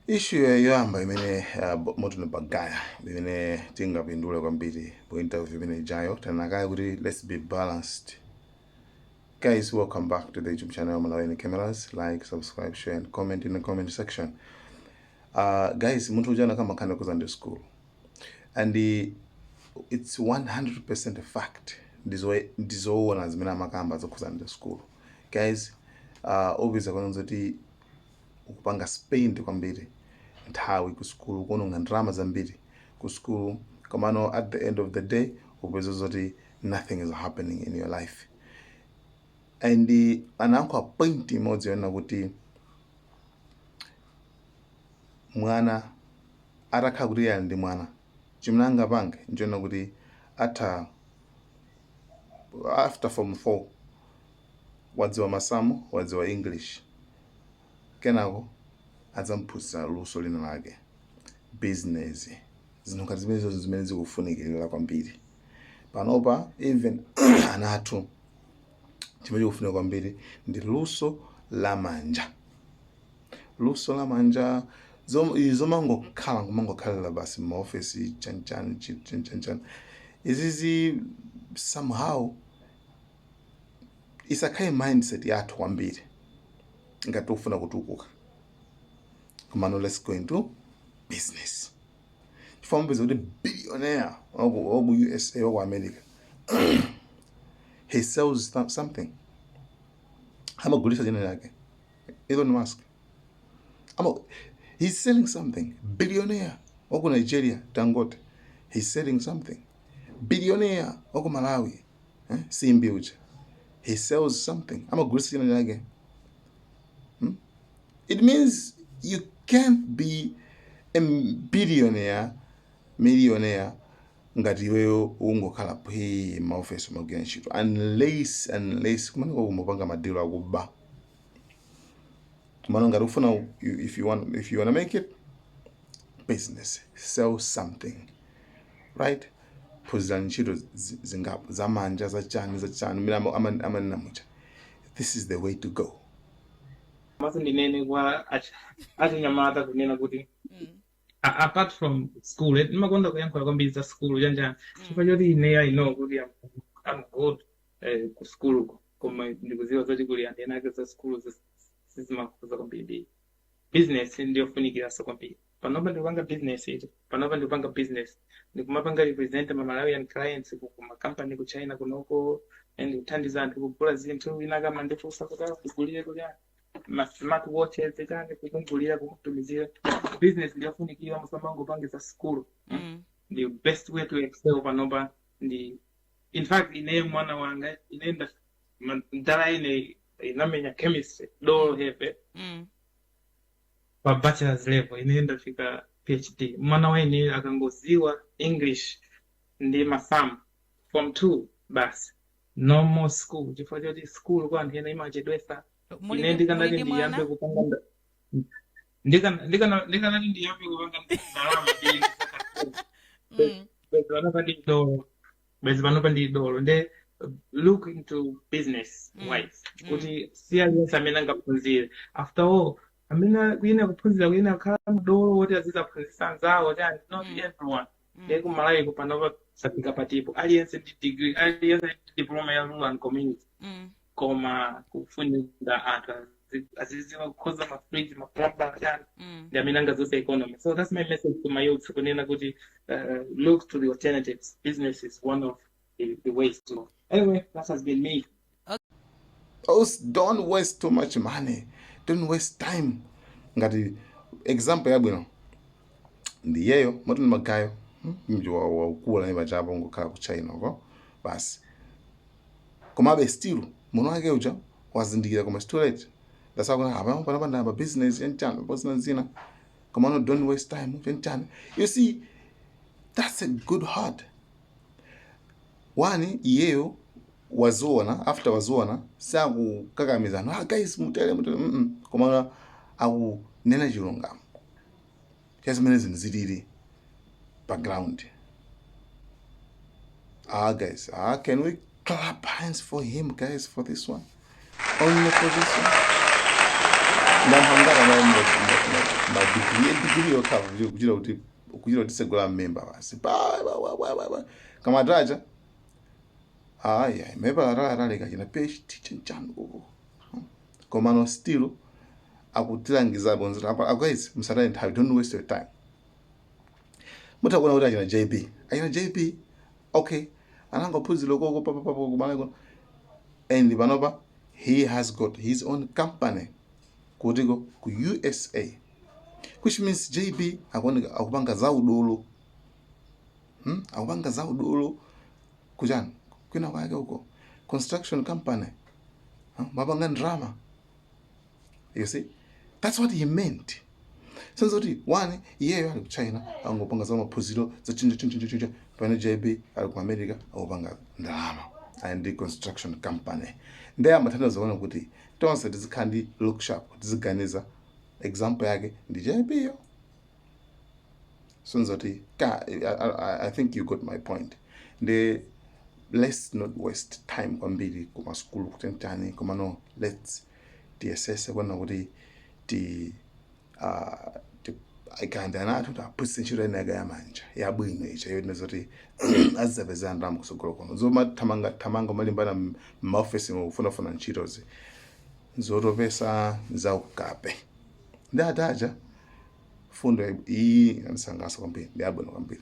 Issue yoyamba imene Morton Bagaya imene tingapindule kwambiri po interview imene ijayo, tanakaya kuti let's be balanced. Guys, welcome back to the YouTube channel Malawi Cameras. Like, subscribe, share and comment in the comment section. Guys, munthu uja anakamba kuza ndi school and it's 100% a fact. Ndizoona zimene amakamba zokhuza ndi school, guys. Obviously kwanza kuti ukupanga spend kwambiri nthawi ku school, kuononga ndalama zambiri ku school, komano at the end of the day upeza zoti nothing is happening in your life. And anayankha point imodzi yonena kuti mwana atakhala kuti iye ali ndi mwana, chimene angapange nchonena kuti atha after form 4 wadziwa masamu, wadziwa English, kenako adzamphunzitsa luso lina lake, business, zinthu ngati zimenezo zimene zikufunikirira kwambiri panopa. Even ana athu, chimene chikufunika kwambiri ndi luso lamanja, luso lamanja. Izi zomangokhala kumangokhalira basi m'maofesi, chanchani chanchanchani, izizi somehow isakhale mindset yathu kwambiri ngati tikufuna kutukuka. Komano let's go into business, chifukwa mupeza kuti billionaire waku USA, waku America, he sells something, amagulisa china chake. Elon Musk he's selling something. Billionaire waku Nigeria, Dangote, he's selling something. Billionaire waku Malawi, eh? Simbi uja, he sells something, amagulisa china chake. It means you can't be a billionaire, millionaire ngati iweyo ungokhala phee maofesi umagwira ntchito, unless kumeneko kumapanga madilo akuba. Komano ngati ufuna if you wanna make it, business, sell something, right? Phunzirani ntchito zingapo zamanja, zachani zachani mmene amanena muja. This is the way to go. Maso ndinene kwa achinyamata kunena kuti apart from school, ndimakonda kuyankhula kwambiri za school chanjani chifukwa choti ine I know kuti I'm good ku school uko, koma ndikuziwa zoti kuli anthu ena ake za school sizimakhuza kwambiri. Business ndiyofunikiranso kwambiri. Panopa ndikupanga business iti, panopa ndikupanga business, ndikumapanga represent ma Malawian clients ku makampani ku China kunoko and kuthandiza anthu kugula zinthu. Ina kama ndifunsa kuti, "Ah, ndigulire kuti ma smart watches chani?" Kumugulira, kumutumizira. Business ndiyofunikira, musamangopangisa school. The best way to excel panopa ndi, in fact, ine mwana wanga ine ndala ine inamenya chemistry dolo hepe pa bachelor's level, ine ndafika PhD. Mwana wa ine akangoziwa English ndi masamu form 2 basi, no more school, chifukwa choti school kwa anthu ena imachedwesa. Muli Ine muli ndikanati ndi ndiyambe mwana? kupanga ndikanati ndiyambe kupanga ndalama ndi bwezi panopa ndi dolo, bwezi panopa ndi dolo. Nde look into business wise kuti si aliyense amene angaphunzire. After all, amene kuyena kuphunzira kuyena kukhala mdolo woti azizaphunzitsa anzawo chani, not everyone. Ndiye kumalawi panopa safika patipo aliyense ndi degree, aliyense ndi diploma ya rural and community, koma kufunika anthu aziziwa kukhoza ma fridge, ma plumber, chani, ndi amene angazose economy. So that's my message to my youth, kunena kuti look to the alternatives. Business is one of the ways to go. Anyway, that has been me. Oh, don't waste too much money, don't waste time. Ngati example yabwino ndiyeyo Morton Magayo, Mji waukula ni pachapo ngokhala ku China uko basi, komabe still muno wake uja wazindikira, koma it's too late. That's why apa panapa ndayamba business yanchani business zina. Komano don't waste time chanchani. You see, that's a good heart one. Iyeyo waziona, after waziona sakukakamizana, "Ah guys, mutere mutere." Koma akunena chilungamo cha zimene zinthu zilili pa ground. Ah guys, ah, can we clap hands for him, guys, for this one, only for this one? Ndamhangara. Degree, degree yokha kuchita kuti tsegula mmimba basi pa pa pa pa pa pa. Kamatacha aya mepa atali kachina PhD chanchani uko, komano still akutilangizapo nzira apa. Guys, musataye nthawi, don't waste your time. Mutakuona kuti achina JB, achina JB, okay, anangophunzira koko papapapo kumaleko, and panopa he has got his own company kutiko ku USA, which means JB akuoneka akupanga zaudolo, Akupanga zaudolo kuchani kwina kwake uko, construction company, huh? Mapanga drama. You see, that's what he meant. Senza kuti one, iyeyo ali ku China angopanga za maphunziro za chinja chinja chinja, pamene JB ali ku America akupanga ndalama ali ndi construction company. Ndiye amathandiza kuona kuti tonse tizikhala ndi look sharp, tiziganiza. Example yake ndi JB yo. Senza kuti ka I think you got my point. Ndi let's not waste time kwambiri kumasukulu kutentani, komano let's tiyesese kuona kuti ti ikandi ana athu taphunzitse ntchito ina yake yamanja yabwino icha yoti zoti azizapezera ndalama kusogolo kuno. Zomathamanga thamanga, malimbana m'maofesi kufunafuna ntchitozi, zotopesa, zaukape. Ndi atacha fundo iyi inandisangalatsa kwambiri, ndi yabwino kwambiri.